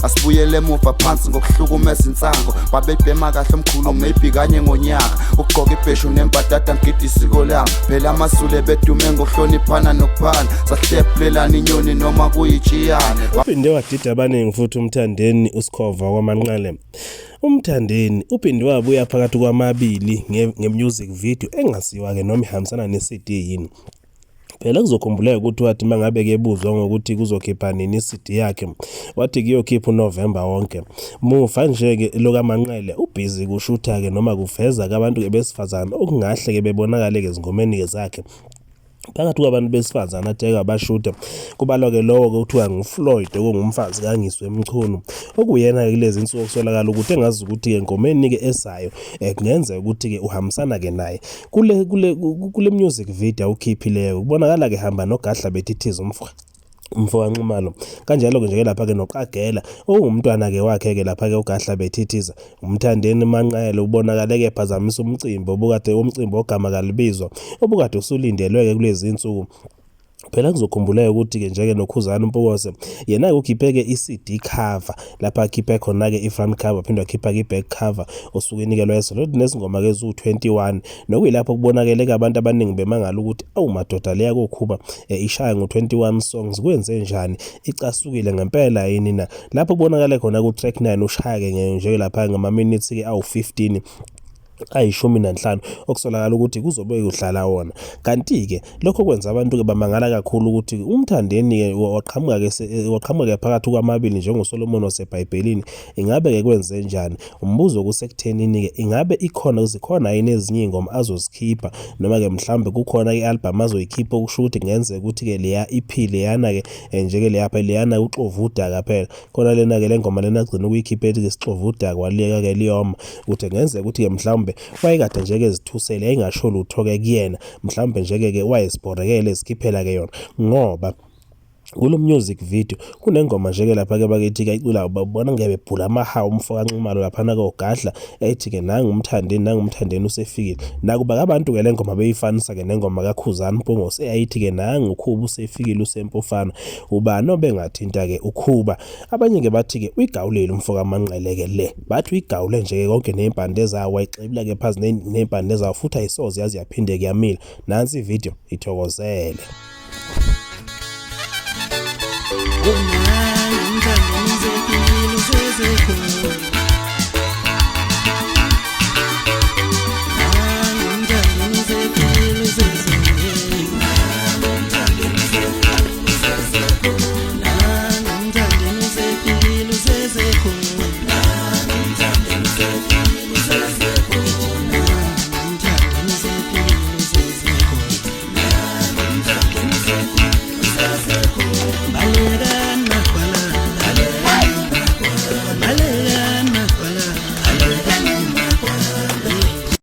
Asibuyele emuva phansi ngokuhlukumeza insango. Babebhema kahle omkhulu maybe kanye ngonyaka. Ukugqoka ibheshu nembadada ngigida isiko lami. Phela amaZulu bedume ngokuhloniphana nokuphana. Sahlephulelana inyoni noma kuyitshiyane. Uphinde wadida abaningi futhi uMthandeni uSkhova kwaManqele. UMthandeni uphinde wabuya phakathi kwamabili nge-music video engasiwa-ke noma ihambisana ne-CD yini. Phela kuzokhumbuleka ukuthi wathi uma ngabe-ke ebuzwa ngokuthi kuzokhipha nini i-CD yakhe, wathi kuyokhipha uNovemba wonke. Muva nje-ke lokaManqele ubhizi kushutha-ke noma kuveza-ke abantu-ke besifazane okungahle-ke bebonakale-ke ezingomeni-ke zakhe. Phakathi kwabantu besifazane athe abashuda kubalwa-ke lowo-ke okuthiwa nguFloyd okungumfazi kaNgizwe Mchunu okuyena-ke kulezi nsuku okusolakala ukuthi engazi ukuthi-ke ngomeni-ke ezayo kungenzeka ukuthi-ke uhambisana-ke naye kule kule kule music video awukhiphileyo kubonakala-ke hamba noGadla bethithiza umfo umfo kaNxumalo kanjalo-ke nje lapha-ke noQagela owumntwana-ke wakhe-ke lapha-ke uGadla bethithiza uMthandeni Manqele ubonakale-ke ephazamisa umcimbi obukade umcimbi ogama kalibizwa obukade usulindelwe-ke kulezi insuku. Phela kuzokhumbuleka ukuthi-ke njeke noKhuzani uMpukose yena-ke ukhiphe-ke i-CD cover lapha akhiphe khona-ke i-front cover phinde wakhipha-ke i-back cover osukwini-ke lwezolo nezingoma-ke eziwu-21 nokuyilapho kubonakele-ke abantu abaningi bemangala ukuthi awu madoda leya koKhuba ishaya ngo-21 songs kwenze njani icasukile ngempela yini na lapho kubonakale khona ku-track 9 ushaya-ke nje lapha ngama-minutes-ke awu-15 ayi-15 okusolakala ukuthi kuzobe kudlala wona. Kanti-ke lokho kwenza abantu-ke bamangala kakhulu ukuthi uMthandeni-ke waqhamuka-ke waqhamuka-ke phakathi kwamabili njengoSolomon waseBhayibhelini ingabe-ke kwenze njani? Umbuzo kusekuthenini-ke ingabe ikhona zikhona yini ezinye iy'ngoma azozikhipha noma-ke mhlawumbe kukhona i-album azoyikhipha okusho ukuthi kungenzeka ukuthi-ke leya EP leyana-ke nje-ke leya leyana uxovu udaka phela khona lena-ke le ngoma lena agcina ukuyikhipha ethi-ke sixova udaka waliyeka-ke liyoma ukuthi kungenzeka ukuthi-ke mhlawumbe wayekade nje-ke ezithusele yayingasho lutho-ke kuyena mhlawumbe nje-ke ke wayezibhorekele ezikhiphela-ke yona ngoba kulo music video kunengoma nje-ke lapha-ke bakithi-ke ayiculayo babona ngeke bebhula amahawu umfo kaNxumalo laphana-ke uGadla ethi-ke nangu uMthandeni nangu uMthandeni usefikile nakuba abantu-ke le ngoma beyifanisa-ke nengoma kaKhuzani Mpungose eyayithi-ke nangu uKhuba usefikile usempofana ubani obengathinta-ke uKhuba abanye-ke bathi-ke uyigawulile umfo kaManqele-ke le bathi uyigawule nje-ke konke ney'mpande zawo wayixebula-ke phansi ney'mpande zawo futhi ayisoze yaze yaphinde kuyamila nansi ividiyo ithokozele.